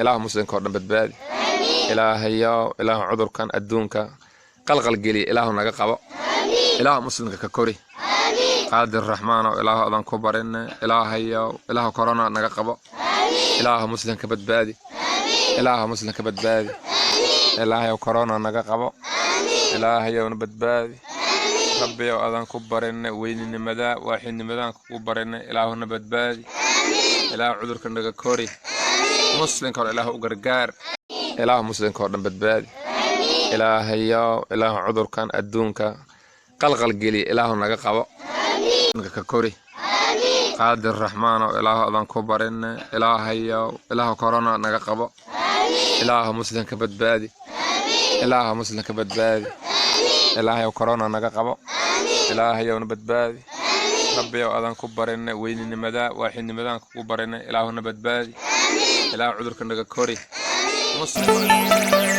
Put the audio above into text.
Ilaahu muslimka oo dhan badbaadi. Ilaahayow, ilaahu cudurkan adduunka qalqal geliya ilaahu naga qabo. Ilaahu muslimka ka kori. Qaadir raxmaanow, ilaahu adan ku barine. Ilaahayow, ilaahu korona naga qabo. Ilaahu muslimka badbaadi. Ilaahu muslimka badbaadi. Ilaahayow korona naga qabo. Ilaahayowna badbaadi. Rabbiyow adan ku barine, weyninimadaa waaxidnimadaan kugu barine, ilaahuna badbaadi. Ilaahu cudurka naga kori. Muslimka hore ilaahu u gargaar. Ilaahu muslimka oo dhan badbaadi. Ilaahayow, ilaahu cudurkan adduunka qalqal geliya ilaahu naga qabo, ka kori. Qaadir raxmaanow, ilaahu adan ku barine. Ilaahayow, ilaahu korona naga qabo. Ilaahu muslimka badbaadi. Ilaahu muslimka badbaadi. Ilaahayow korona naga qabo. Ilaahayowna badbaadi. Rabbiyow adan ku barine, weyninimadaa waaxidnimadaan kugu barine, ilaahuna badbaadi. Ilaahu cudurka naga kori. Muslim.